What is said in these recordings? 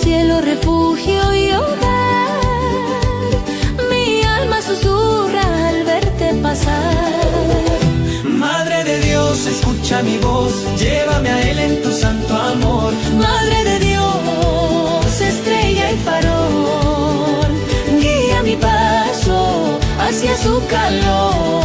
cielo, refugio y hogar. Mi alma susurra al verte pasar. Madre de Dios, escucha mi voz, llévame a Él en tu santo amor. Madre de Dios, estrella y farol, guía mi paso hacia su calor.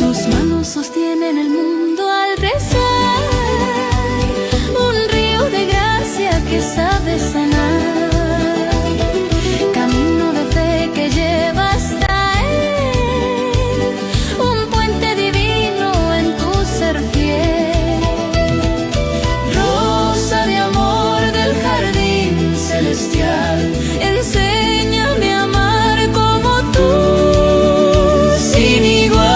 Tus manos sostienen el mundo al rezar, un río de gracia que sabe sanar, camino de fe que lleva hasta él, un puente divino en tu ser fiel. Rosa de amor del jardín celestial, enséñame a amar como tú, sin igual.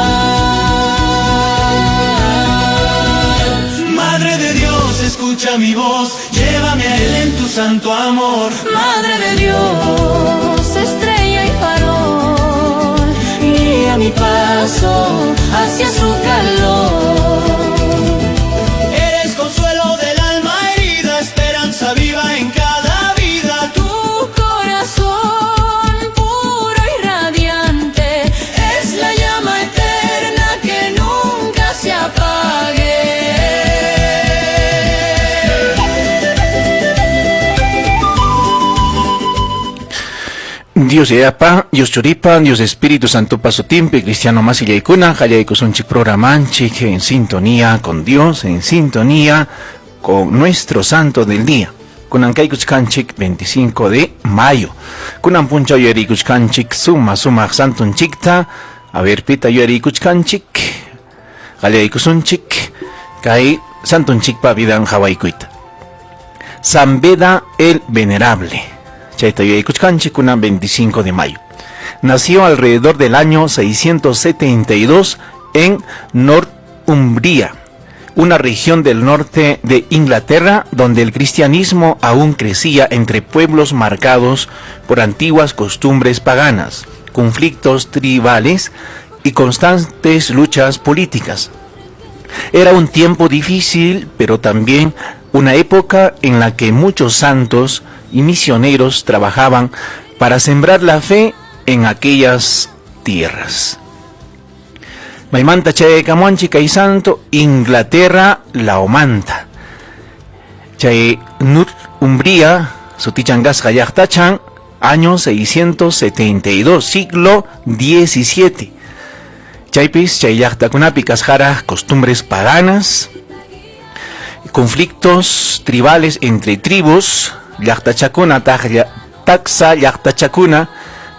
Madre de Dios, escucha mi voz, llévame a Él en tu santo amor. Madre de Dios, estrella y farol, guía mi paso hacia su calor. Eres consuelo del alma herida, esperanza viva en cada vida. Tu corazón puro y radiante es la llama eterna que nunca se apague. Dios Yayapa, Dios Churipa, Dios Espíritu Santo Pasutimpi, Cristiano Masillaykuna, Qallaykusunchik programanchik en sintonía con Dios, en sintonía con nuestro santo del día. Kunan kaykuchkanchik 25 de mayo. Kunan punchaw yuyarikuchkanchik suma sumaq santunchikta. A ver, pita yuyarikuchkanchik. Qallaykusunchik kay santunchikpa vidan hawaykuyta. San Beda el Venerable. Chayta yuyaykuchkanchik kunan 25 de mayo. Nació alrededor del año 672 en Northumbria, una región del norte de Inglaterra donde el cristianismo aún crecía entre pueblos marcados por antiguas costumbres paganas, conflictos tribales y constantes luchas políticas. Era un tiempo difícil, pero también una época en la que muchos santos y misioneros trabajaban para sembrar la fe en aquellas tierras. Maymanta chayaykamuanchik kay santo Inglaterra lawmanta. Chay Northumbria sutichangasqa llaqtachan año 672, siglo XVII. Chaypis chay llaqtakunapi kasqaraq costumbres paganas, conflictos tribales entre tribus, llaqtachakuna taksa llaqtachakuna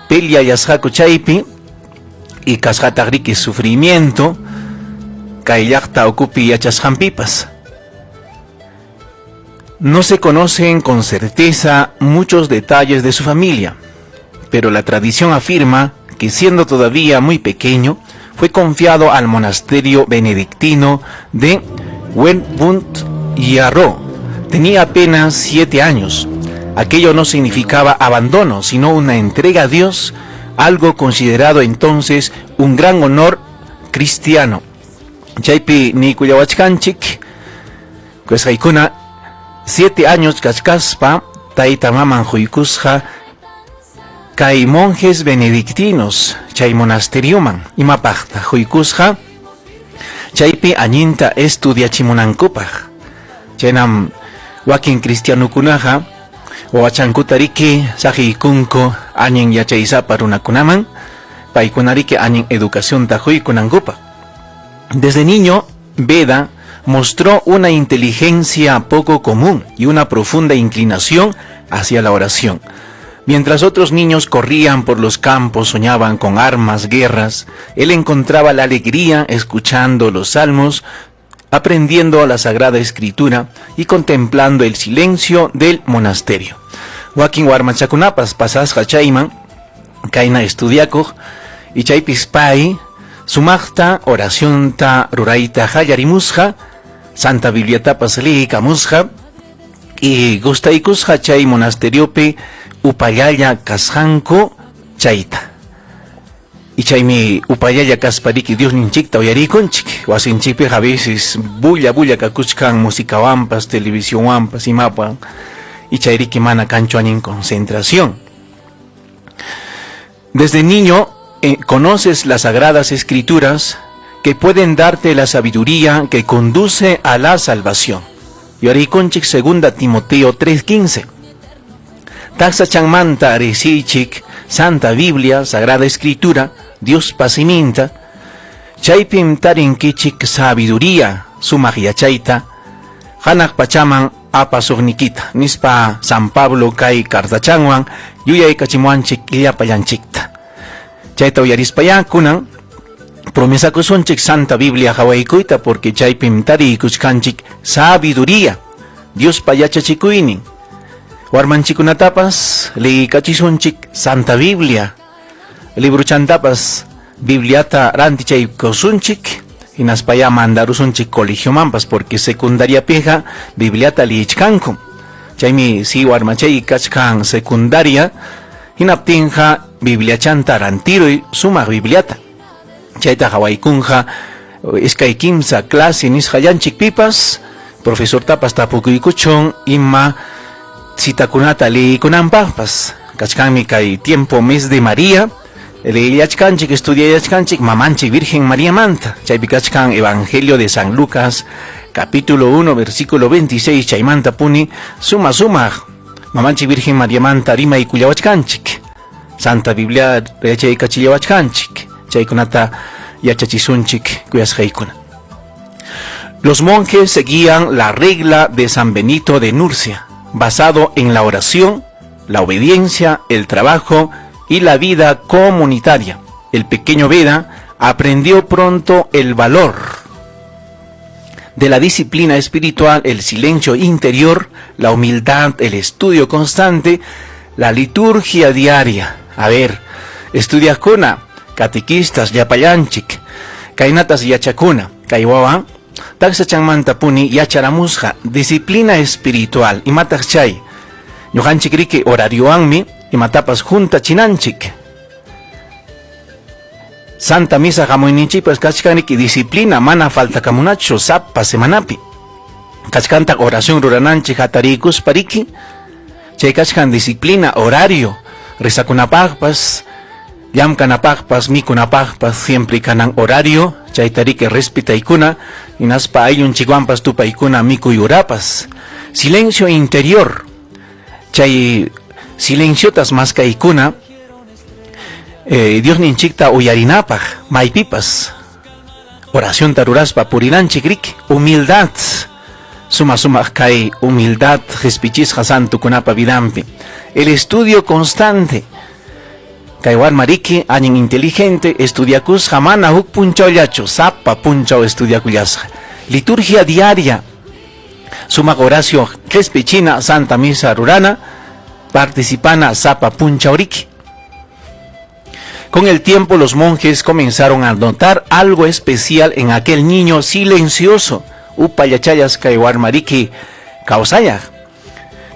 peleayasqaku chaypi y kasqataq riki sufrimiento kay llaqta ukupi yachasqanpipas. No se conocen con certeza muchos detalles de su familia, pero la tradición afirma que siendo todavía muy pequeño, fue confiado al monasterio benedictino de Wermund Yarrow. Tenía apenas 7 años. Aquello no significaba abandono, sino una entrega a Dios, algo considerado entonces un gran honor cristiano. Chaypi niykullawachkanchik, kuyasqaykuna 7 años kachkaspa tayta maman huykusqa kay monjes benedictinos chay monasterioman imapaqta huykusqa chaypi allinta estudiachimunankupaq. Chaynam wakin cristianokunaqa wawachankuta riki saqiykunku allin yachaysapa runakunaman, paykuna riki allin educacionta huykunankupaq. Desde niño, Beda mostró una inteligencia poco común y una profunda inclinación hacia la oración. Mientras otros niños corrían por los campos, soñaban con armas, guerras, él encontraba la alegría escuchando los salmos, aprendiendo la Sagrada Escritura y contemplando el silencio del monasterio. Wakin warmachakunapas pasasqa chayman, kayna estudiakuq, y chaypis pay, sumaqta oracionta rurayta qallarimusqa, Santa Bibliatapas liykamusqa. Y gustaykusqa chay monasteriopi upallalla kasqanku chayta. Y chaymi upallalla kaspa riki Diosninchikta uyarikunchik. Wasinchikpiqa a veces bulla bulla kakuchkan musicawanpas, televisionwanpas, imawan. Y chayriki mana kanchu allin concentración. Desde niño conoces las sagradas escrituras que pueden darte la sabiduría que conduce a la salvación. Yuyarikunchik segunda Timoteo 3:15. Taksachanmanta riqsiychik Santa Biblia, Sagrada Escritura, Diospa siminta, chaypim tarinkichik sabiduría, sumaq yachayta, hanaq pachaman apasuqnikita, nispa San Pablo kay cartachanwan yuyaykachimuwanchik llapallanchikta. Chayta uyarispayá kunan promesakusunchik Santa Biblia hawaykuyta porque chaypim tariykuchkanchik sabiduría, Diospa yachachikuynin. Warmanchikkunatapas liykachisunchik Santa Biblia, libruchantapas Bibliata rantichaykusunchik, hinaspayá mandarusunchik colegiomanpas porque secundariapiqa Bibliata liyichkanku. Chaymi si warmachay kachkan secundaria, hinaptinqa Bibliachanta rantiruy sumaq Bibliata. Chayta hawaykunqa iskay kimsa clase nisqallanchikpipas profesortapas tapukuykuchun ima citakunata liykunanpaqpas. Kachkanmi kay tiempo mes de María, liyachkanchik, estudiayachkanchik mamanchik Virgen Mariamanta. Chaypi kachkan Evangelio de San Lucas, capítulo 1, versículo 26, chaymanta puni suma sumaq mamanchik Virgen Mariamanta rimaykullawachkanchik. Santa Biblia yachaykachillawachkanchik. Chaykunata yachachisunchik kuyasqaykuna. Los monjes seguían la regla de San Benito de Nurcia, basado en la oración, la obediencia, el trabajo y la vida comunitaria. El pequeño Beda aprendió pronto el valor de la disciplina espiritual, el silencio interior, la humildad, el estudio constante, la liturgia diaria. A ver, estudiaqkuna, catequistas, llapallanchik, kaynatas yachakuna, kay wawa, taksachanmantapuni yacharamusqa, disciplina espiritual, imataq chay, ñuqanchik riki horariowanmi imatapas juntachinanchik. Santa Misa hamuyninchikpas kachkan riki disciplina mana faltakamunachu sapa semanapi. Kachkantaq oración rurananchik hatariykuspa riki, chay kachkan disciplina, horario, rezakunapaqpas, llamkanapaqpas, mikunapaqpas, siempre kanan horario, chayta riki respetaykuna, hinaspa ayllunchikwanpas tupaykuna mikuy urapas. Silencio interior, chay silenciotas maskaykuna, Diosninchikta uyarinapaq, maypipas, oracionta ruraspa purinanchik riki, humildad, suma sumaq kay humildad qespichisqa santukunapa vidanpi. El estudio constante, kay warma riki allin inteligente, estudiakusqa mana huk punchawllachu, sapa punchaw estudiakullasqa. Liturgia diaria, sumaq oración qespichina, Santa Misa rurana, participana sapa punchaw riki. Con el tiempo los monjes comenzaron a notar algo especial en aquel niño silencioso, upallachallas kay warmariki kawsayaq.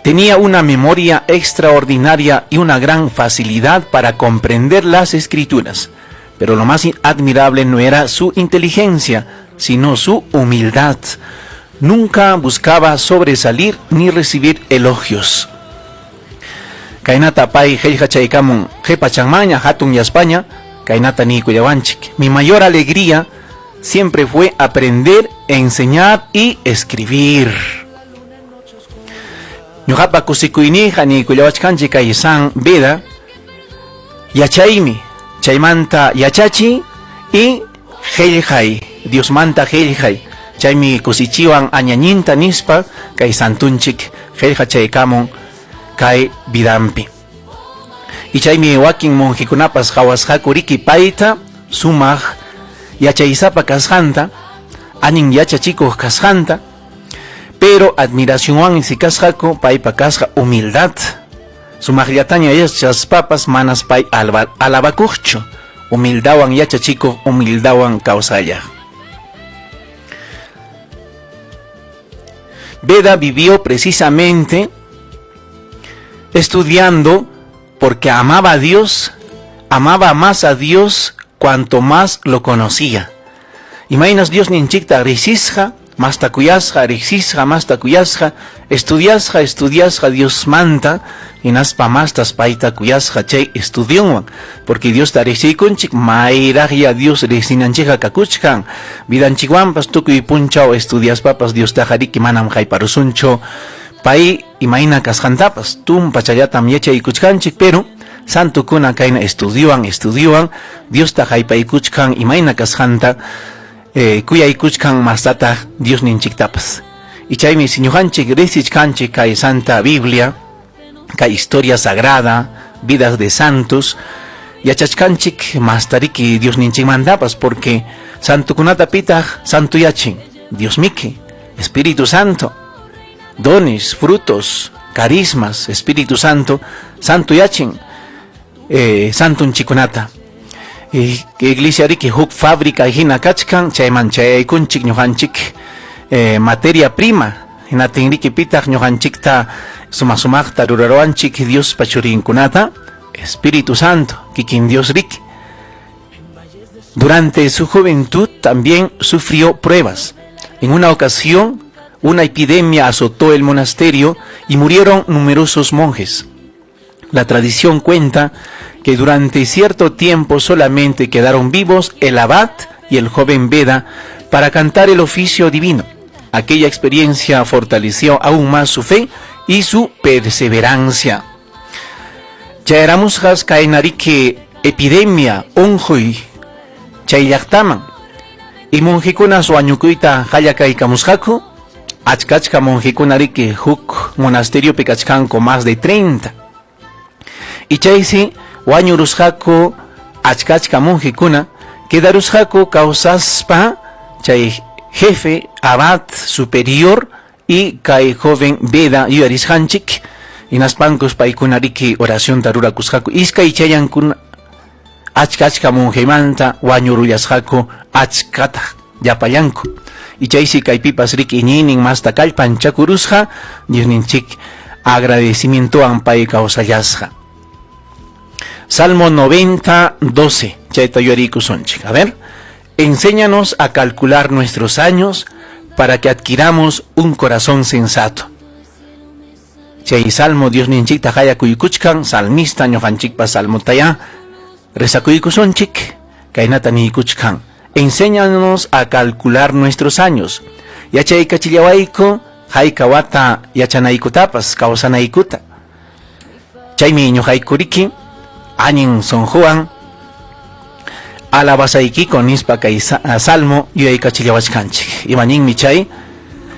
Tenía una memoria extraordinaria y una gran facilidad para comprender las escrituras. Pero lo más admirable no era su inteligencia, sino su humildad. Nunca buscaba sobresalir ni recibir elogios. Kaynata pay qillqachaykamun qhipachanmanña hatun yaspaña, kaynata niykullawanchik. Mi mayor alegría siempre fue aprender, enseñar y escribir. Ñuqapa kusikuyniyqa niykullawachkanchik kay San Beda, yachaymi, chaymanta yachachiy y qillqay, Diosmanta qillqay. Chaymi kusichiwan añañinta nispa kay santunchik qillqachaykamun kay vidanpi. Y chaymi wakin monjekunapas qhawasqaku riki payta sumaq yachaysapa kasqanta, allin yachachikuq kasqanta, pero admiracionwansi kasqaku paypa kasqa humildad. Sumaqllataña yachaspapas manas pay alabakuqchu, humildawan yachachikuq, humildawan kawsallaq. Beda vivió precisamente estudiando porque amaba a Dios, amaba más a Dios cuanto más lo conocía. Imaynas Diosninchikta riqsisqa, masta kuyasqa, riqsisqa, masta kuyasqa, estudiasqa, estudiasqa Diosmanta, hinaspa mastas payta kuyasqa chay estudionwan, porque Diosta riqsiykunchik, mayraqya Dios riqsinanchikqa kakuchkan, vidanchikwanpas tukuy punchaw estudiaspapas Diostaqa riki manam hayparusunchu, pay imayna kasqantapas, tumpachallatam yachaykuchkanchik, pero santokuna kayna estudiowan, estudiowan, Diosta haypaykuchkan imayna kasqanta, kuyaykuchkan mastataq Diosninchiktapas. Y chaymi si ñuqanchik riqsichkanchik kay Santa Biblia, kay historia sagrada, vidas de santos, yachachkanchik mastariki Diosninchikmantapas, porque santokunata pitaq santuyachin, Diosmiki, Espíritu Santo, dones, frutos, carismas, Espíritu Santo, santuyachin santunchikunata. Iglesia riki huk fábrica hina kachkan, chayman chayaykunchik ñuqanchik materia prima, hinatin riki pitaq ñuqanchikta sumaq sumaqta ruraruwanchik Diospa churinkunata, Espíritu Santo, kikin Dios riki. Durante su juventud también sufrió pruebas. En una ocasión, una epidemia azotó el monasterio y murieron numerosos monjes. La tradición cuenta que durante cierto tiempo solamente quedaron vivos el abad y el joven Beda para cantar el oficio divino. Aquella experiencia fortaleció aún más su fe y su perseverancia. Chayaramusqas kaynariki epidemia unquy chay llaqtaman y monjekunas wañukuyta qallakaykamusqaku, achka achka monjekuna riki huk monasteriopi kachkanku más de 30. Y chaysi wañurusqaku achka achka monjekuna, quedarusqaku kawsaspa chay jefe, abad superior y kay joven Beda yuyarisqanchik, hinaspankus paykuna riki oracionta rurakusqaku, iskay chayankuna achka achka monjemanta wañurullasqaku achkataq llapallanku. Y chaysi kaypipas riki iñiynin masta kallpanchakurusqa, Diosninchik agradecimientowan pay kawsallasqa. Salmo 90, 12, chayta yuyarikusunchik. A ver, enséñanos a calcular nuestros años para que adquiramos un corazón sensato. Chay salmo Diosninchikta qayakuykuchkan, salmista ñuqanchikpa salmotaya rezakuykusunchik, kaynata niykuchkan. Enséñanos a calcular nuestros años. Yachaykachillawayku hayka wata yachanaykutapas kawsanaykuta. Chaymi ñuqaykuriki allin sunquwan alabasaykiko nispa kay salmo yuyaykachillawachkanchik. Imaninmi chay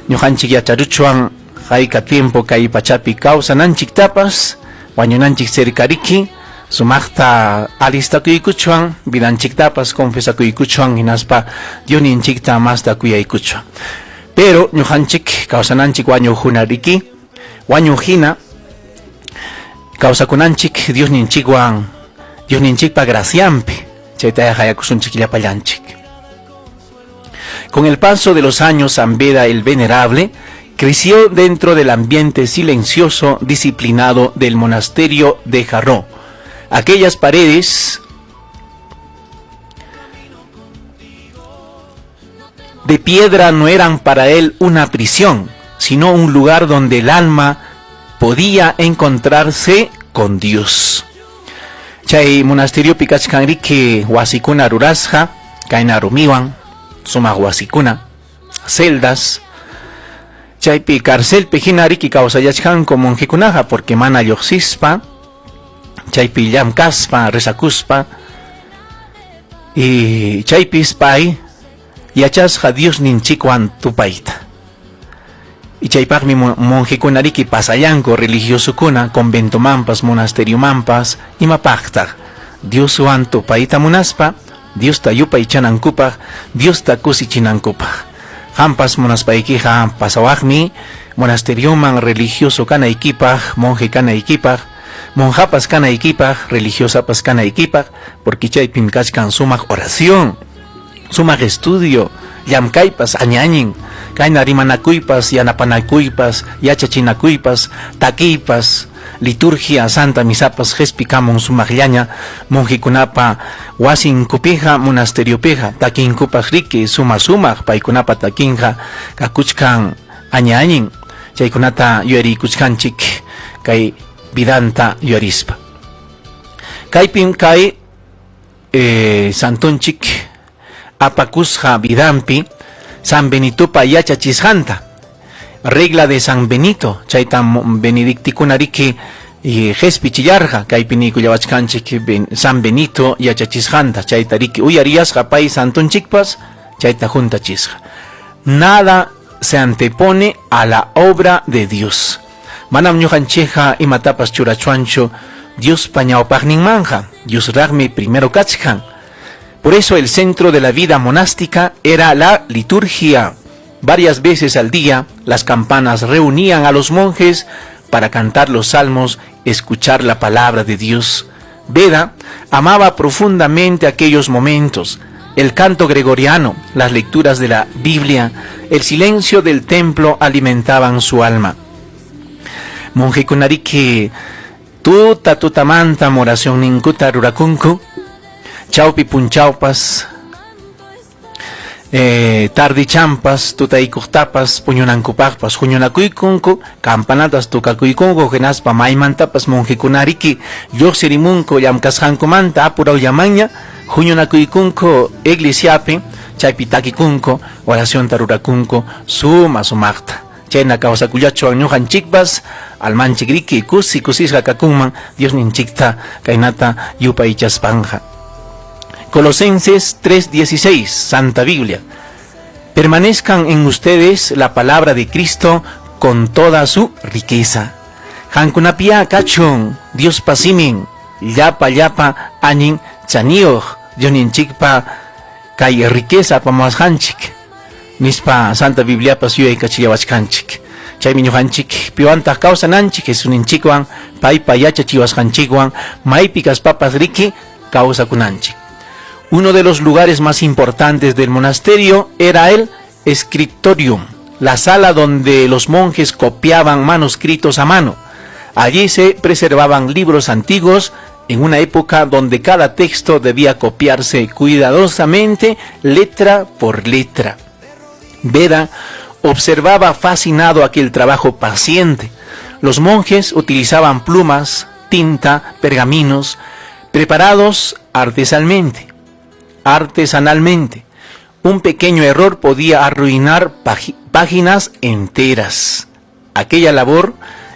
ñuqanchik yacharuchwan hayka tiempo kay pachapi kawsananchiktapas wañunanchik cercariki sumaqta alistakuykuchwan vidanchiktapas confesakuykuchwan hinaspa Diosninchikta masta kuyaykuchwan. Pero ñuqanchik kawsananchik wañuqkunariki wañuq hina kawsakunanchik Diosninchikwan Diosninchikpa gracianpi chayta hayakusunchik llapallanchik. Con el paso de los años, San Beda el Venerable creció dentro del ambiente silencioso, disciplinado del monasterio de Jarro. Aquellas paredes de piedra no eran para él una prisión, sino un lugar donde el alma podía encontrarse con Dios. Chay monasterio kachkan riki wasikuna rurasqa, kayna rumiwan, sumaq wasikuna, celdas, chaypi carcelpi hina riki kawsallachkanku monjekunaqa porque mana lluqsispa, chaypi llamkaspa, rezakuspa, y chaypis pay yachasqa Diosninchikwan tupayta. Y chaypaqmi monjekuna riki pasallanku religiosokuna conventomanpas, monasteriomanpas, imapaqtaq Dioswan tupayta munaspa, Diosta yupaychanankupaq, Diosta kusichinankupaq. Qampas munaspaykiqa pasawaqmi monasterioman religioso kanaykipaq, monje kanaykipaq, monjapas kanaykipaq, religiosapas kanaykipaq, porque chaypim kachkan sumaq oración. Sumaq estudio, llamkaypas añañin, kayna rimanakuypas, yanapanakuypas, yachachinakuypas, takiypas, liturgia, santa misapas qespikamun sumaqllaña monjekunapa wasinkupiqa, monasteriopiqa, takinkupas riki suma sumaq paykunapa takinqa kakuchkan añañin, chaykunata yuyariykuchkanchik kay vidanta yuyarispa. Kaypim kay eh, santonchik apakusqa vidanpi San Benitopa yachachisqanta. Regla de San Benito, chaytam benedictikuna riki qespichillarqa, kaypi niykullawachkanchik San Benito yachachisqanta, chayta riki uyariyasqa pay santonchikpas chayta juntachisqa. Nada se antepone a la obra de Dios. Manam ñuqanchikqa imatapas churachwanchu Diospa ñawpaqninmanqa, Diosraqmi primero kachkan. Por eso el centro de la vida monástica era la liturgia. Varias veces al día las campanas reunían a los monjes para cantar los salmos, escuchar la palabra de Dios. Beda amaba profundamente aquellos momentos, el canto gregoriano, las lecturas de la Biblia, el silencio del templo alimentaban su alma. Monjekunariki tuta tutamanta oracionninkuta rurakunku, chawpi punchawpas, eh, tardichampas, tutaykuqtapas, puñunankupaqpas, huñunakuykunku, campanatas tukakuykunku, hinaspa maymantapas monjekunariki lluqsirimunku llamkasqankumanta apurawllamanña, huñunakuykunku iglesiapi, chaypi takikunku, oracionta rurakunku, suma sumaqta. Chayna kawsakullachuwan ñuqanchikpas, almanchik riki kusi kusisqa kakunman Diosninchikta kaynata yupaychaspanqa. Colosenses 3:16, Santa Biblia. Permanezcan en ustedes la palabra de Cristo con toda su riqueza. Qamkunapiyá kachun Diospa simin llapa llapa allin chaniyuq Diosninchikpa kay riqueza apamuwasqanchik nispa Santa Bibliapas yuyaykachillawachkanchik. Chaymi ñuqanchik piwantaq kawsananchik Jesusninchikwan paypa yachachiwasqanchikwan maypi kaspapas riki kawsakunanchik. Uno de los lugares más importantes del monasterio era el scriptorium, la sala donde los monjes copiaban manuscritos a mano. Allí se preservaban libros antiguos en una época donde cada texto debía copiarse cuidadosamente, letra por letra. Beda observaba fascinado aquel trabajo paciente. Los monjes utilizaban plumas, tinta, pergaminos, preparados artesanalmente. Artesanalmente. Un pequeño error podía arruinar páginas enteras. Aquella labor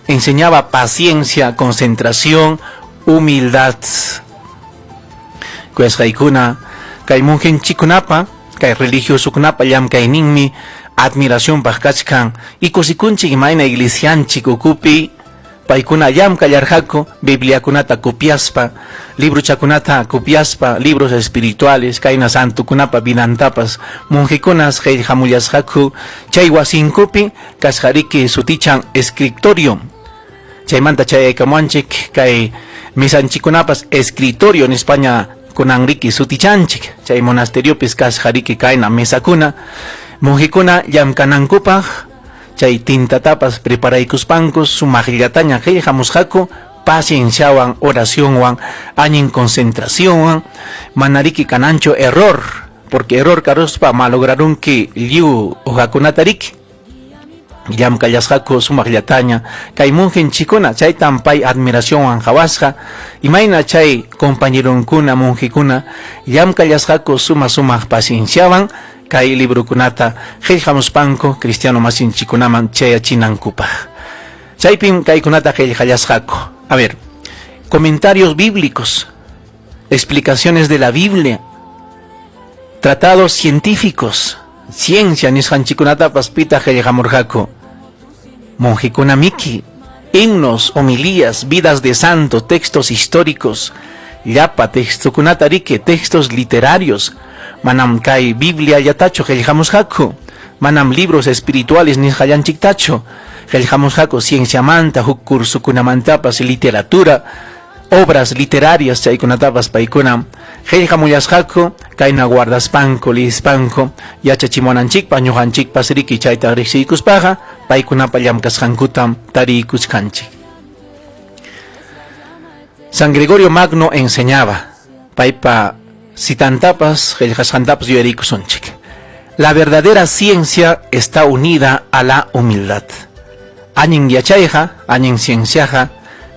enseñaba paciencia, concentración, humildad. Kuyasqaykuna, kay monjenchikunapa, kay religiosokunapa llamkayninmi admiracionpaq kachkan y kusikunchik imayna iglesianchik ukupi paykuna llamkallarqaku Bibliakunata copiaspa, librochakunata copiaspa, libros espirituales, kayna santokunapa vidantapas monjekunas qillqamullasqaku chay wasinkupi kasqariki sutichan escritorio. Chaymanta chayaykamuanchik kay misanchikunapas escritorio nispaña kunanriki sutichanchik. Chay monasteriopis kasqariki kayna mesakuna monjekuna llamkanankupaq chay tintatapas preparaykuspanku sumaqllataña qillqamusqaku pacienciawan, oracionwan, allin concentracionwan, manariki kananchu error, porque error karuspa malograrunki lliw hojakunata riki. Llamkallasqaku sumaqllataña kay monjenchikuna, chaytam pay admiracionwan qawasqa, imayna chay compañeronkuna monjekuna llamkallasqaku suma sumaq pacienciawan kay librokunata qillqamuspanku cristiano masinchikunaman chayachinankupaq. Chaypim kaykunata qillqallasqaku. A ver, comentarios bíblicos, explicaciones de la Biblia, tratados científicos, ciencia nisqanchikunatapas pitaq qillqamurqaku. Monjekuna miki, himnos, homilías, vidas de santos, textos históricos, llapa textokunata riki, textos literarios, manam kay Biblia llatachu qillqamusqaku, manam libros espirituales nisqallanchiktachu, qillqamusqaku cienciamanta, huk cursokunamantapas, literatura, Obras literarias chaykunatapas paykunam qillqamullasqaku kayna guardaspanku, liyispanku yachachimuwananchikpaq, ñuqanchikpas riki chayta riqsiykuspaqa paykunapa llamkasqankutam tariykuchkanchik. San Gregorio Magno enseñaba, paypa citantapas qillqasqantapas yuyariykusunchik. La verdadera ciencia está unida a la humildad. Allin yachayqa, allin cienciaqa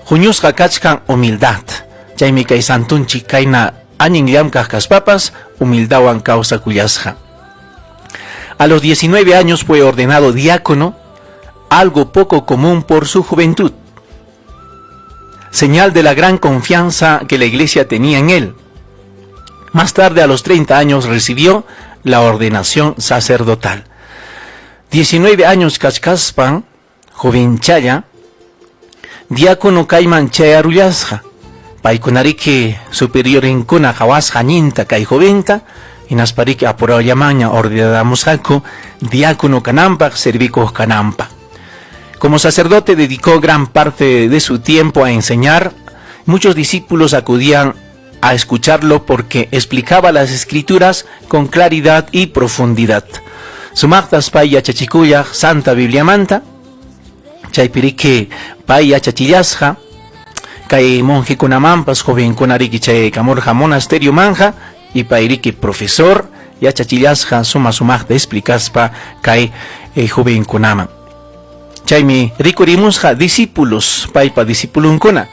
huñusqa kachkan humildad. Chaymi kay santunchik kayna allin llamkaq kaspapas humildawan kawsakullasqa. A los 19 años fue ordenado diácono, algo poco común por su juventud. Señal de la gran confianza que la iglesia tenía en él. Más tarde, a los 30 años, recibió la ordenación sacerdotal. 19 años kachkaspan, jovenchalla, diácono kayman chayarullasqa. Paykunariki superiorinkuna qawasqa allinta kay joventa, hinaspariki apurayllamanña ordenamusqaku diácono kananpaq, servikuq kananpaq. Como sacerdote dedicó gran parte de su tiempo a enseñar. Muchos discípulos acudían a escucharlo porque explicaba las escrituras con claridad y profundidad. Sumaqtas pay yachachikuyaq Santa Bibliamanta, chaypiriki pay yachachillasqa, kay monjekunamanpas jovenkunariki chayaykamurqa monasterio manja y payriki profesor yachachillasqa suma sumaqta explicaspa kay jovenkunaman. Chaymi rikurimusqa discípulos, paypa discipulunkuna,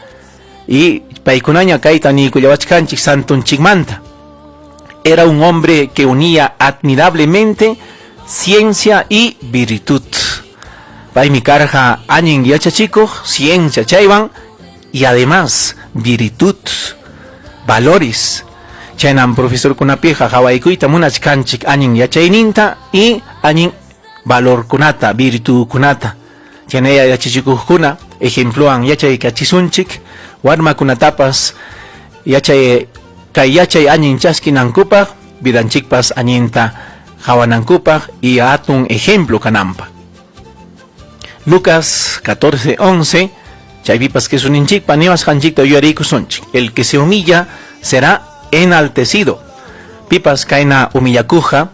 y paykunaña kayta niykullawachkanchik santunchikmanta. Era un hombre que unía admirablemente ciencia y virtud. Paymi karqa allin yachachikuq, ciencia chaywan, y además virtud, valores. Chaynam profesorkunapiqa qawaykuyta munachkanchik allin yachayninta y allin valorkunata, virtudkunata. Chaynaya yachachikuqkuna ejemplowan yachaykachisunchik, warmakunatapas yachay kay yachay allin chaskinankupaq, vidanchikpas allinta qawanankupaq y hatun ejemplo kananpaq. Lucas 14:11, chaypipas Jesusninchikpa niwasqanchikta yuyariykusunchik. El que se humilla será enaltecido. Pipas kayna humillakuqqa,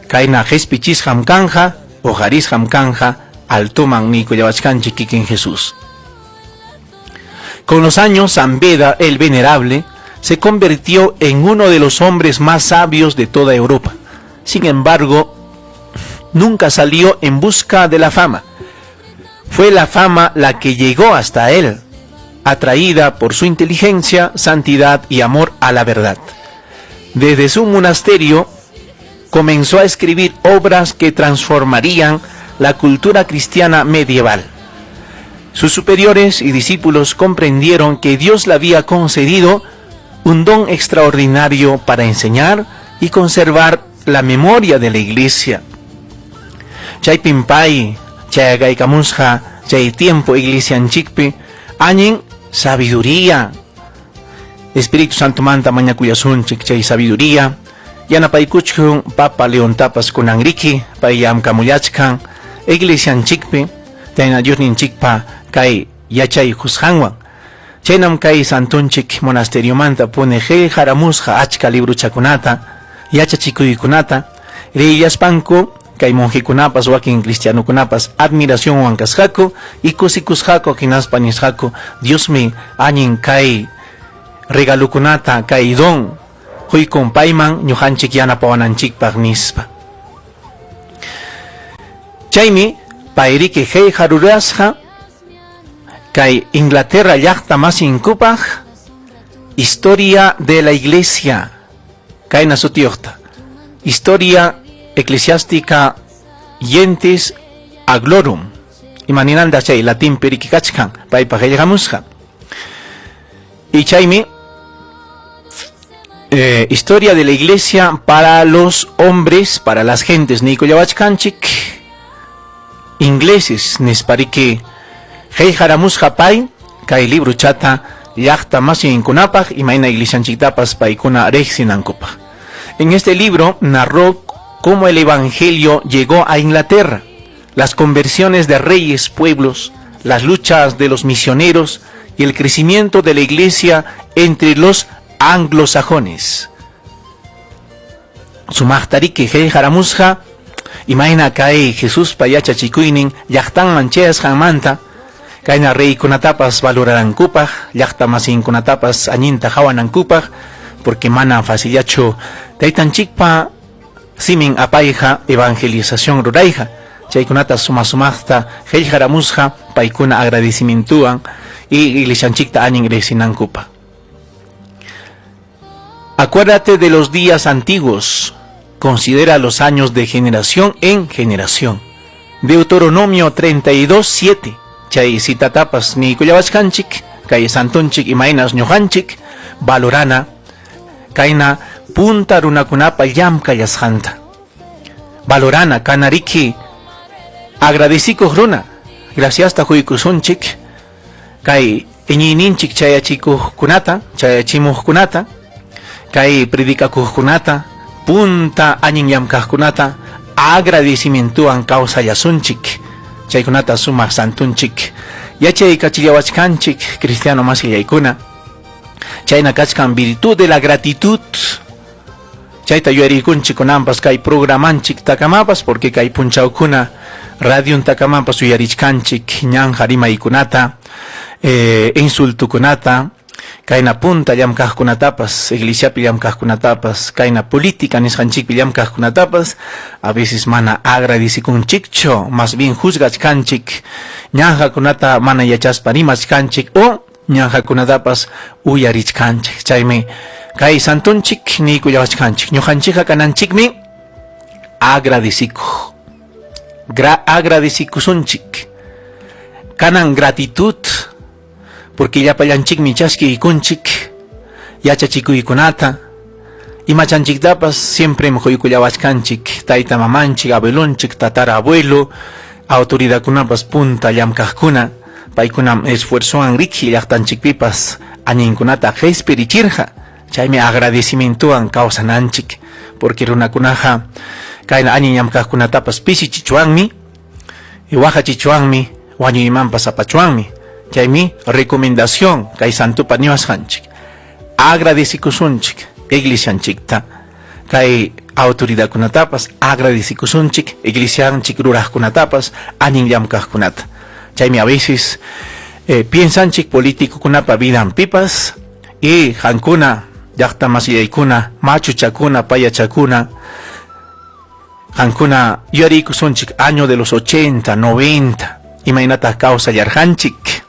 kayna qespichisqam kanja, uqarisqam kanja, altoman niykullawachkanchik kikin Jesús. Con los años, San Beda el Venerable se convirtió en uno de los hombres más sabios de toda Europa. Sin embargo, nunca salió en busca de la fama. Fue la fama la que llegó hasta él, atraída por su inteligencia, santidad y amor a la verdad. Desde su monasterio comenzó a escribir obras que transformarían la cultura cristiana medieval. Sus superiores y discípulos comprendieron que Dios le había concedido un don extraordinario para enseñar y conservar la memoria de la iglesia. Chaypim pay chayaykamusqa chay tiempo iglesianchikpi allin sabiduría. Espíritu Santo manta mañakullasunchik chay sabiduría. Yanapaykuchun Papa Leontapas kunanriki pay llamkamullachkan iglesianchikpi tayna Diosninchikpa kay yachay qusqanwan. Chaynam kay santunchik monasteriomanta puni qillqaramusqa achka libruchakunata, yachachikuykunata, riyaspanku kay monjekunapas wakin cristianokunapas admiracionwan kasqaku y kusikusqaku hinaspa nisqaku Diosmi allin kay regalukunata kay don quykun payman ñuqanchik yanapawananchikpaq nispa. Chaymi payriki qillqarurasqa kay Inglaterra llaqta masinkupaq Historia de la Iglesia kayna sutiyuqta Historia Eclesiástica Gentis Anglorum imaninanta chay latinpi riki kachkan paypa qillqamusqa. Y chaymi Historia de la Iglesia para los hombres, para las gentes niykullawachkanchik ingleses nispariki qillqaramusqa pay kay libruchata llaqta masinkunapaq imayna iglesianchiktapas paykuna riqsinankupaq. En este libro narró cómo el evangelio llegó a Inglaterra, las conversiones de reyes, pueblos, las luchas de los misioneros y el crecimiento de la iglesia entre los anglosajones. Sumaqtariki qillqaramusqa imayna kay Jesuspa yachachikuynin llaqtanman chayasqanmanta, kayna reykunatapas valorarankupaq, llaqta masinkunatapas allinta qawanankupaq, porque mana facillachu taytanchikpa simin apayqa, evangelización rurayqa. Chaykunata suma sumaqta qillqaramusqa paykuna agradecimientowan y iglesianchikta allin riqsinankupaq. Acuérdate de los días antiguos, considera los años de generación en generación. Deuteronomio 32, 7. Chay citatapas niykullawachkanchik, kay santonchik imaynas ñuqanchik valorana kayna punta runakunapa llamkallasqanta. Valorana kanariki agradecikuq runa, graciasta quykusunchik kay iñiyninchik chayachikuqkunata, chayachimuqkunata, kay predicakuqkunata, punta allin llamkaqkunata agradecimientowan kawsallasunchik. Chaykunata sumaq santunchik. Yachaykachillawachkanchik cristiano masillaykuna. Chayna kachkan virtud de la gratitud. Chayta yuyarikunchik kunanpas kay programanchik takamapas, porque kay punchawkuna radion takamapas uyarichkanchik ñanja rimaykunata, insultukunata, kayna punta llamkaqkunatapas, iglesiapi llamkaqkunatapas, kayna política nisqanchikpi llamkaqkunatapas, a veces mana agradecikunchikchu, más bien juzgachkanchik, ñanjakunata mana yachaspa rimachkanchik o ñanjakunatapas uyarichkanchik. Chaymi kay santonchik niykullawachkanchik, ñuqanchikqa kananchikmi agradecikuq. Agradecikusunchik. Kanan gratitud, porque llapallanchikmi chaskiykunchik yachachikuykunata, imachanchiktapas siempre quykullawachkanchik tayta mamanchik, abuelonchik, tatara abuelo, autoridadkunapas punta llamkaqkuna, paykunam esfuerzowan riki llaqtanchikpipas allinkunata qispirichirqa. Chaymi agradecimientowan kawsananchik, porque runakunaqa kayna allin llamkaqkunatapas pisichichwanmi, waqachichwanmi, wañuymanpas apachwanmi. Chaymi recomendación kay santupa niwasqanchik. Agradecikusunchik iglesianchikta, kay autoridadkunatapas agradecikusunchik iglesianchik ruraqkunatapas allin llamkaqkunata. Chaymi a veces piensanchik políticokunapa vidanpipas y qankuna llaqta masillaykuna, machuchakuna, payachakuna, qankuna yuyariykusunchik año de los 80, 90, imaynataq kawsallarqanchik.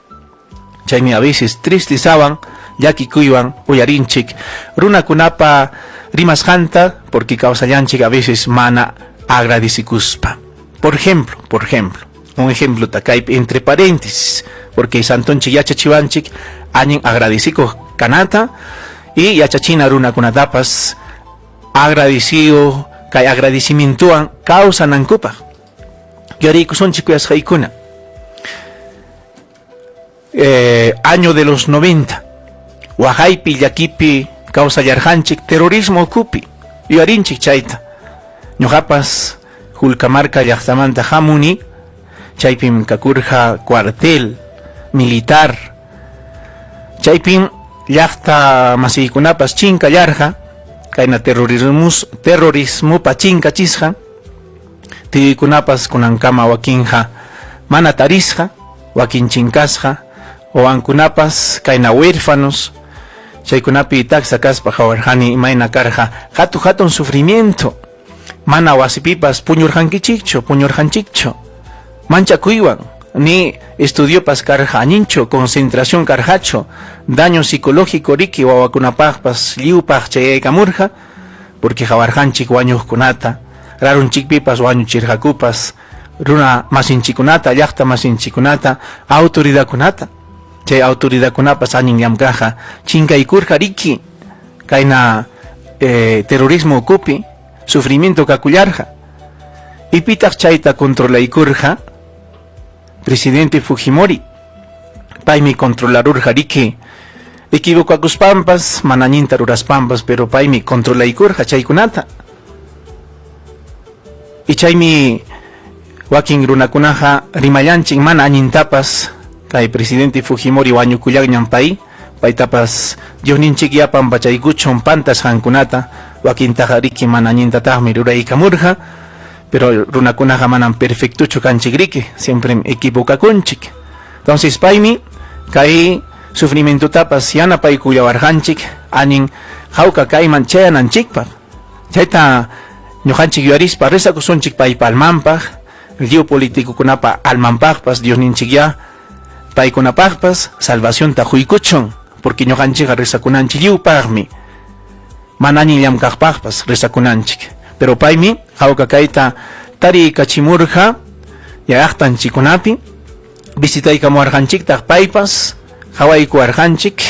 Chaymi a veces tristezawan, llakikuywan uyarinchik runakunapa rimasqanta, porque kawsallanchik a veces mana agradecikuspa. Por ejemplo, un ejemplo takaypi entre paréntesis, porque santonchik yachachiwanchik allin agradecikuq kanata y yachachina runakunatapas agradecido kay agradecimientowan kawsanankupaq. Yuyariykusunchik kuyasqaykuna. Año de los 90, waqaypi llakipi kawsallarqanchik terrorismo ukupi, yuyarinchik chayta. Ñuqapas Julcamarca llaqtamanta hamuni, chaypim kakurqa cuartel militar, chaypim llaqta masiykunapas chinkallarqa, kayna terrorismopa chinkachisqa, tiyuykunapas kunankama wakinqa mana tarisqa, wakin chinkasqa, wawankunapas kayna huérfanos, chaykunapi taksa kaspa qawarqani imayna karqa hatu hatun sufrimiento, mana wasipipas puñurqankichikchu, puñurqanchikchu, manchakuywan, ni estudiopas karqa allinchu, concentración karqachu, daño psicológico riki wawakunapaqpas lliwpaq chayaykamurqa, porque qawarqanchik wañuqkunata, rarunchikpipas wañuchirqakupas, runa masinchikunata, llaqta masinchikunata, autoridadkunata. Chay autoridadkunapas allin llamkaqqa chinkaykurqa riki, kayna terrorismo ukupi sufrimiento kakullarqa. Ipitaq chayta controlaykurqa presidente Fujimori. Paymi controlarurqa riki, equivocakuspampas, mana allinta ruraspampas, pero paymi controlaykurqa chaykunata. Y chaymi wakin runakunaqa rimallanchik mana allintapas Kay presidente Fujimori wañukullanñam pay, paytapas Diosninchik ya pampachaykuchun pantasqankunata, wakintaqa riki mana allintataqmi ruraykamurqa, pero runakunaqa manam perfectochu kanchik riki, siemprem equivocakunchik. Entonces paymi kay sufrimientotapas yanapaykullawarqanchik allin hawka kayman chayananchikpaq. Chayta ñuqanchik yuyarispa rezakusunchik paypa almanpaq, lliw politicokunapa almanpaqpas Diosninchikyá paykunapaqpas salvacionta quykuchun, porque ñuqanchikqa rezakunanchik lliwpaqmi, mana allin llamkaqpaqpas rezakunanchik. Pero paymi hawka kayta tariykachimurqa llaqtanchikkunapi, visitaykamuwarqanchiktaq paypas, qawaykuwarqanchik,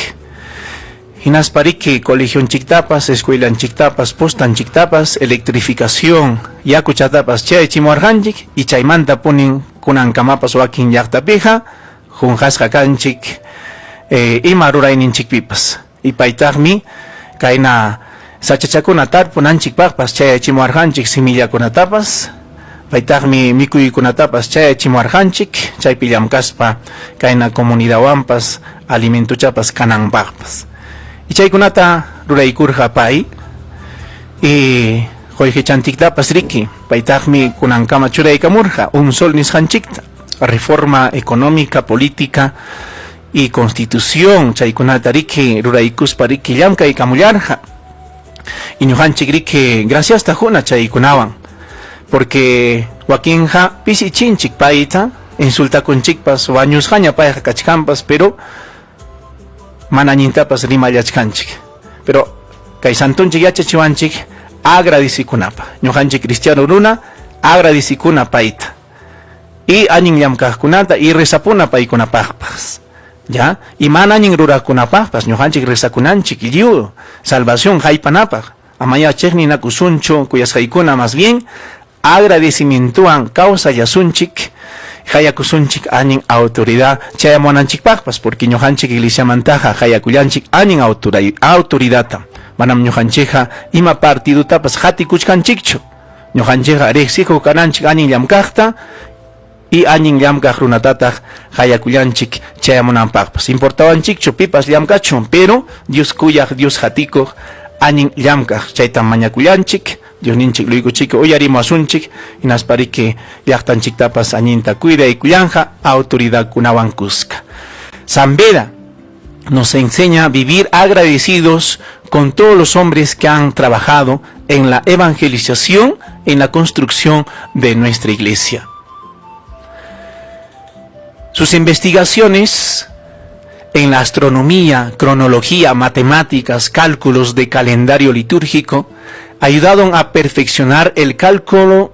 hinaspa riki colegionchiktapas, escuelanchiktapas, postanchiktapas, electrificación, yakuchatapas chayachimuwarqanchik, y chaymanta punin kunankamapas wakin llaqtapiqa qunqasqa kanchik ima rurayninchikpipas. Y paytaqmi kayna sachachakuna tarpunanchikpaqpas chayachimuwarqanchik simillakunatapas, paytaqmi mikuykunatapas chayachimuwarqanchik, chaypi llamkaspa kayna comunidadwanpas alimentochapas kananpaqpas. Y chaykunata ruraykurqa pay, y qullqichanchiktapas riki, paytaqmi kunankama churaykamurqa un sol nisqanchikta, reforma económica, política y constitución, chaykunata riki ruraykuspa riki llamkaykamullarqa. Y ñuqanchik riki graciasta quna chaykunawan, porque wakinqa pisichinchik payta, insultakunchikpas, wañusqaña payqa kachkanpas, pero mana allintapas rimallachkanchik. Pero kay santonchik yachachiwanchik agradecikunapaq. Ñuqanchik cristiano runa agradecikuna payta. Y allin llamkaqkunata y rezapuna paykunapaqpas. ¿Ya? Y mana allin ruraqkunapaqpas ñuqanchik rezakunanchik lliw salvación haypanapaq. Amaya chiqninakusunchu kuyasqaykuna, más bien agradecimientowan kawsallasunchik, hayakusunchik allin autoridad chayamuwananchikpaqpas, porque ñuqanchik iglesiamantaqa hayakullanchik allin autoridadta. Manam ñuqanchikqa ima partidutapas qatikuchkanchikchu. Ñuqanchikqa riqsikuq kananchik allin llamkaqta y allin llamkaq runatataq hayakullanchik chayamunanpaqpas. Importawanchikchu pipas llamkachun, pero Dios kuyaq, Dios qatikuq, allin llamkaq, chaytam mañakullanchik. Diosninchik luykuchik uyarimuwasunchik, hinaspa riki llaqtanchiktapas allinta cuidaykullanja autoridadkunawan kuska. San Beda nos enseña a vivir agradecidos con todos los hombres que han trabajado en la evangelización, en la construcción de nuestra iglesia. Sus investigaciones en la astronomía, cronología, matemáticas, cálculos de calendario litúrgico, ayudaron a perfeccionar el cálculo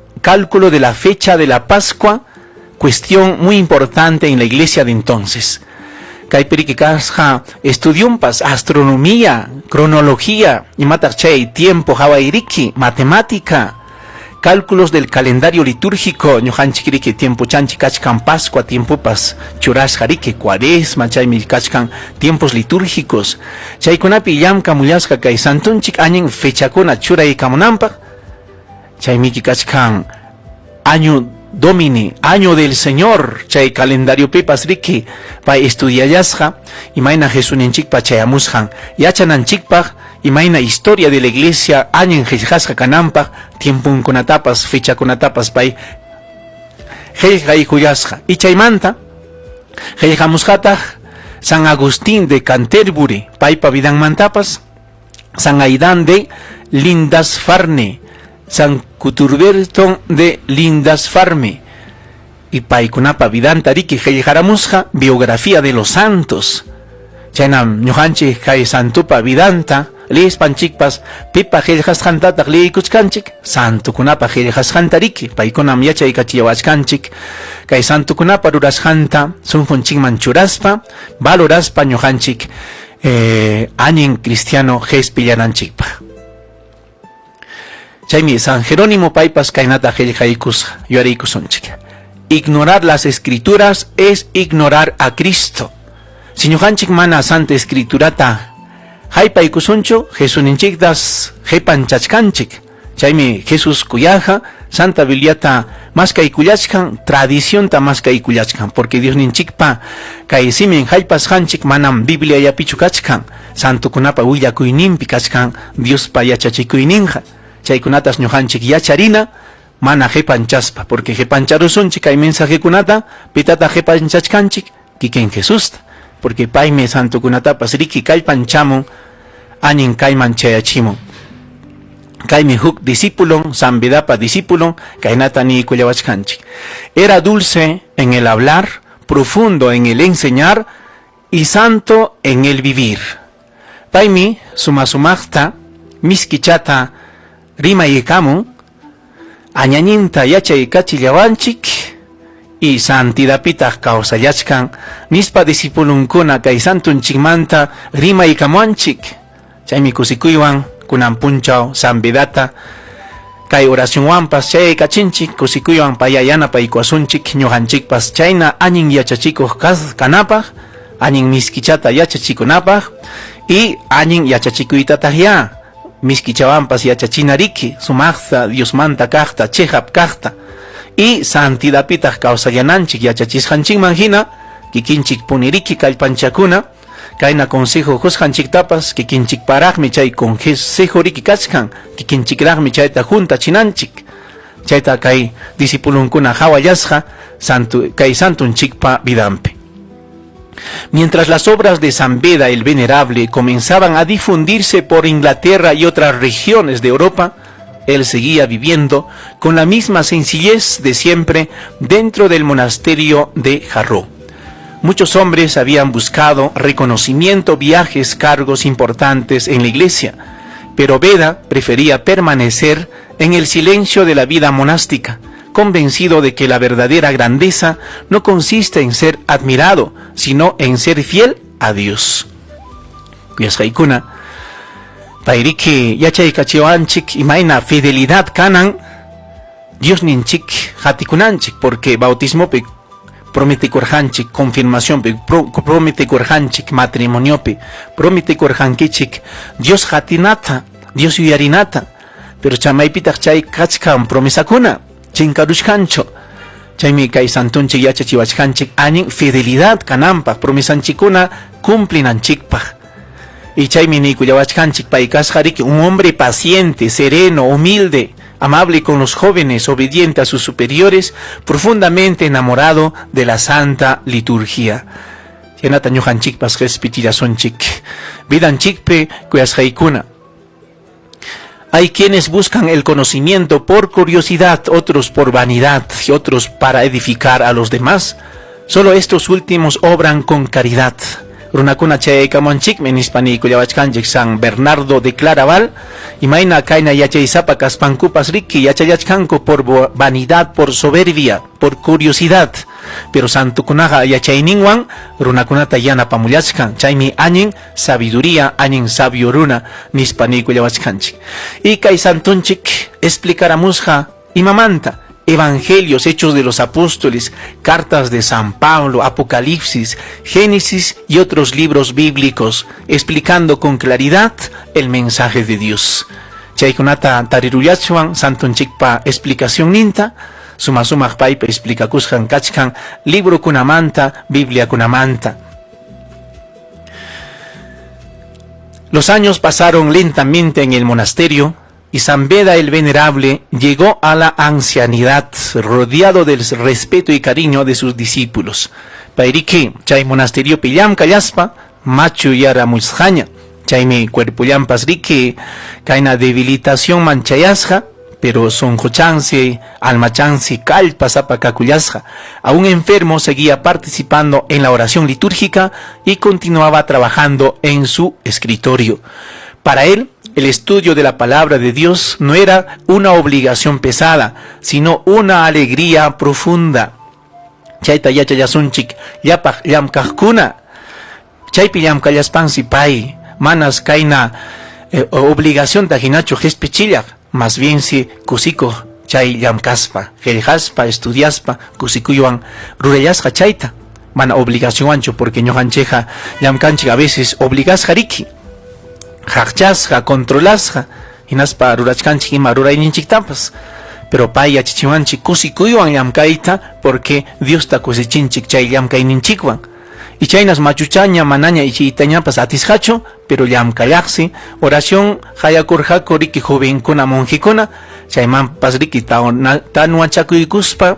de la fecha de la Pascua, cuestión muy importante en la iglesia de entonces. Kaypi riki kasqa estudiumpas astronomía, cronología, imataq chay tiempo hawayriki, matemática, cálculos del calendario litúrgico, ñuqanchik riki tiempo chanchik kachkan Pascua tiempopas churasqa riki cuaresma, chaymi kachkan tiempos litúrgicos. Chaykunapi llamkamullasqa kay santunchik allin fechakuna churaykamunanpaq, chaymiki kachkan año Domini, año del Señor, chay calendario pipas riki pay estudiallasqa imayna Jesusninchikpa chayamusqan yachananchikpaq, imayna historia de la iglesia allin qillqasqa kananpaq, tiemponkunatapas fechakunatapas pay qillqaykullasqa. Y chaymanta qillqamusqataq San Agustín de Canterbury, paypa vidanmantapas, San Aidán de Lindisfarne, San Cuthberto de Lindisfarne, y paykunapa vidanta riki qillqaramusqa biografía de los santos. Chaynam ñuqanchik kay santupa vidanta liyispanchikpas pipa qillqasqantataq liyikuchkanchik, santukunapa qillqasqanta riki, paykunam yachaykachillawachkanchik kay santukunapa rurasqanta sunqunchikman churaspa, valoraspa ñuqanchik allin cristiano qhispillananchikpaq. Chaymi San Jerónimo paypas kaynata qillqaykusqa, yuyariykusunchik. Ignorar las escrituras es ignorar a Cristo. Si ñuqanchik mana Santa Escriturata haypaykusunchu, Jesusninchiktas qhipanchachkanchik. Chaymi Jesus kuyaqa Santa Bibliata Maskaykullachkan, tradicionta maskaykullachkan, porque Diosninchikpa kay simin hallpasqanchik manam Bibliallapichu kachkan, santokunapa willakuyninpi kachkan Diospa yachachikuyninqa. Chaykunatas ñuqanchik yacharina mana qipanchaspa, porque qipancharusunchik kay mensajekunata, pitataq qipanchachkanchik? Kikin Jesusta, porque paymi santokunatapas riki kallpanchamun, allin kayman chayachimun. Kaymi huk discípulon, San Bedapa discípulon, kaynata niykullawachkanchik. Era dulce en el hablar, profundo en el enseñar y santo en el vivir. Paymi suma-sumaqta, miskichata rimaykamun, añañinta yachaykachillawanchik y santidapitaq kawsallachkan, nispa discipulunkuna kay santunchikmanta rimaykamuanchik. Chaymi kusikuywan kunan punchaw San Bedata kay oracionwanpas chayaykachinchik, kusikuywan paya yanapaykuwasunchik ñuqanchikpas chayna allin yachachikuq kanapaq, allin miskichata yachachikunapaq y allin yachachikuytataq ya miskichawanpas yachachina riki, sumaqta Diosmanta kaqta, chiqap kaqta y santidapitaq kawsallananchik yachachisqanchikman hina kikinchik puniriki kallpanchakuna. Kayna consejo qusqanchiktapas kikinchikparaqmi chay consejo riki kachkan, kikinchikraqmi chayta juntachinanchik. Chayta kay discipulunkuna hawallasqa santo, kay santunchikpa vidanpi. Mientras las obras de San Beda el Venerable comenzaban a difundirse por Inglaterra y otras regiones de Europa, él seguía viviendo con la misma sencillez de siempre dentro del monasterio de Jarrow. Muchos hombres habían buscado reconocimiento, viajes, cargos importantes en la iglesia, pero Beda prefería permanecer en el silencio de la vida monástica, convencido de que la verdadera grandeza no consiste en ser admirado, sino en ser fiel a Dios. Kuyasqaykuna, payriki yachaykachiwanchik imayna fidelidad kanan Diosninchik qatikunanchik, porque bautismopi prometikurqanchik, confirmacionpi prometikurqanchik, matrimoniopi prometikurqankichik Dios qatinata, Dios yuyarinata, pero chamaypitaq chay kachkan promesakuna chinkaruchkanchu. Chaymi kay santunchik yachachiwachkanchik allin fidelidad kananpaq, promesanchikuna cumplinanchikpaq. Y chaymi niykullawachkanchik pay kasqa riki un hombre paciente, sereno, humilde, amable con los jóvenes, obediente a sus superiores, profundamente enamorado de la santa liturgia. Chaynata ñuqanchikpas qespichillasunchik vidanchikpi, kuyasqaykuna. Hay quienes buscan el conocimiento por curiosidad, otros por vanidad y otros para edificar a los demás. Solo estos últimos obran con caridad. Runakuna chayaykamunchikmi nispa niykullawachkanchik San Bernardo de Claraval, imayna kayna yachaysapa kaspankupas riki yachallachkanku por vanidad, por soberbia, por curiosidad, pero santukunaqa yachayninwan runakunata yanapamullachkan, chaymi allin sabiduría, allin sabio runa nispa niykullawachkanchik. Y kay santunchik explicaramusqa imamanta Evangelios, Hechos de los Apóstoles, cartas de San Pablo, Apocalipsis, Génesis y otros libros bíblicos, explicando con claridad el mensaje de Dios. Chaykunata tarirullachwan santunchikpa explicación ninta, suma sumaq paypa explicakusqan kachkan librokunamanta, Bibliakunamanta. Los años pasaron lentamente en el monasterio y San Beda el Venerable llegó a la ancianidad, rodeado del respeto y cariño de sus discípulos. Payriki chay monasteriopi llamkallaspa machuyaramusqaña, chaymi cuerpullampas riki kayna debilitación manchayasqa, pero sunquchansi, almachansi kallpasapa kakullasqa. Aún enfermo seguía participando en la oración litúrgica y continuaba trabajando en su escritorio. Para él, el estudio de la palabra de Dios no era una obligación pesada, sino una alegría profunda. Chayta yachallasunchik llapaq llamkaqkuna. Chaypi llamkallaspansi pay manas kayna obligacionta hinachu qhispichillaq, más bien si kusikuq chay llamkaspa, qillqaspa, estudiaspa, kusikuywan rurallasqa chayta, mana obligacionwanchu, porque ñuqanchikqa llamkanchik a veces obligasqa riki, qaqchasqa, controlasqa, hinaspa rurachkanchik ima rurayninchiktapas. Pero pay yachachiwanchik kusikuywan llamkayta porque Diosta kusichinchik chay llamkayninchikwan. Y chaynas machuchaña manaña ichiytañapas atisqachu, pero llamkallaqsi oración hayakurqaku riki jovenkuna monjekuna, chaymanpas riki tanwachakuykuspa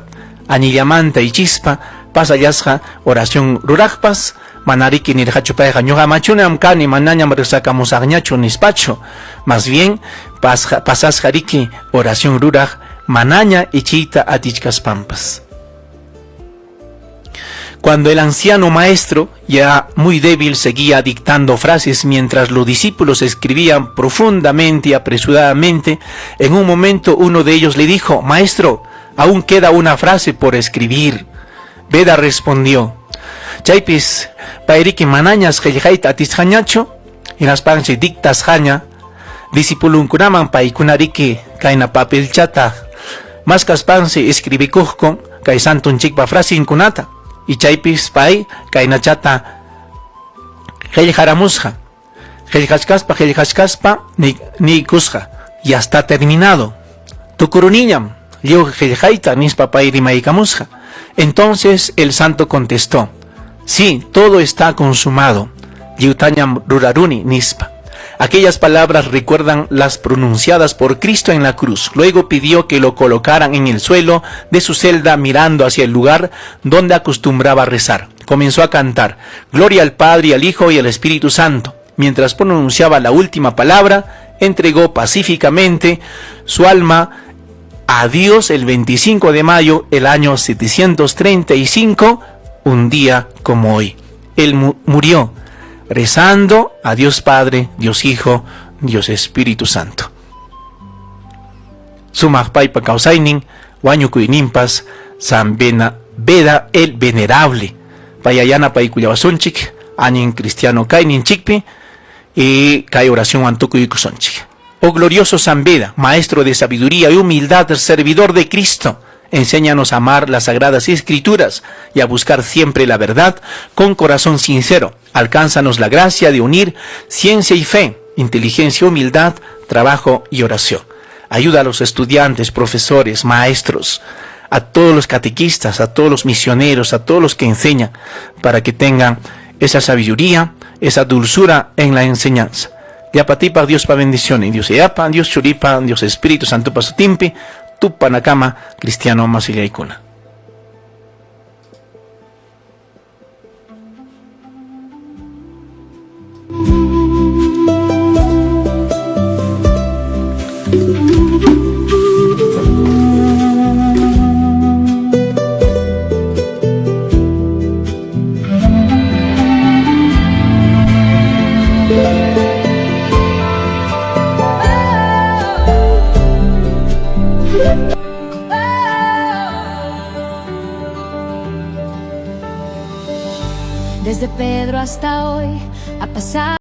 añillamanta ichispa pasallasqa oración ruraqpas, mana riki nirqachu payqa ñuqa machunam kani manañam rezakamusaqñachu nispachu, más bien pasasqa riki oración ruraq manaña ichiyta atichkaspampas. Cuando el anciano maestro, ya muy débil, seguía dictando frases mientras los discípulos escribían profundamente y apresuradamente, en un momento uno de ellos le dijo: "Maestro, aún queda una frase por escribir". Beda respondió: Chaypis payriki manañas qillqayta atisqañachu, hinaspansi dictasqaña discipulunkunaman, paykunariki kayna papelchata maskaspansi escribikuqku kay santunchikpa frasinkunata, y chaypis pay kaynachata qillqaramusqa. Qillqachkaspa qillqachkaspa niykusqa: "Ya está terminado, tukuruniñam lliw qillqayta", nispa pay rimaykamusqa. Entonces el santo contestó: "Sí, todo está consumado, lliwtañam ruraruni", nispa. Aquellas palabras recuerdan las pronunciadas por Cristo en la cruz. Luego pidió que lo colocaran en el suelo de su celda, mirando hacia el lugar donde acostumbraba rezar. Comenzó a cantar: "Gloria al Padre, y al Hijo y al Espíritu Santo". Mientras pronunciaba la última palabra, entregó pacíficamente su alma a Dios el 25 de mayo, el año 735, un día como hoy. Él murió rezando a Dios Padre, Dios Hijo, Dios Espíritu Santo. Sumaq paypa kawsaynin, wañukuyninpas, San Bena, Beda el Venerable. Payá yanapaykullawasunchik, allin cristiano kayninchikpi, y kay oración tukuykusunchik. Oh glorioso San Beda, maestro de sabiduría y humildad, servidor de Cristo, enséñanos a amar las sagradas escrituras y a buscar siempre la verdad con corazón sincero. Alcánzanos la gracia de unir ciencia y fe, inteligencia, humildad, trabajo y oración. Ayuda a los estudiantes, profesores, maestros, a todos los catequistas, a todos los misioneros, a todos los que enseñan, para que tengan esa sabiduría, esa dulzura en la enseñanza. Llapatipa Dios pa bendición, Dios Yapa, Dios Churipa, Dios Espíritu Santo pa sutinpi, tupanakama cristiano masillaykuna. Desde Pedro hasta hoy ha pasado.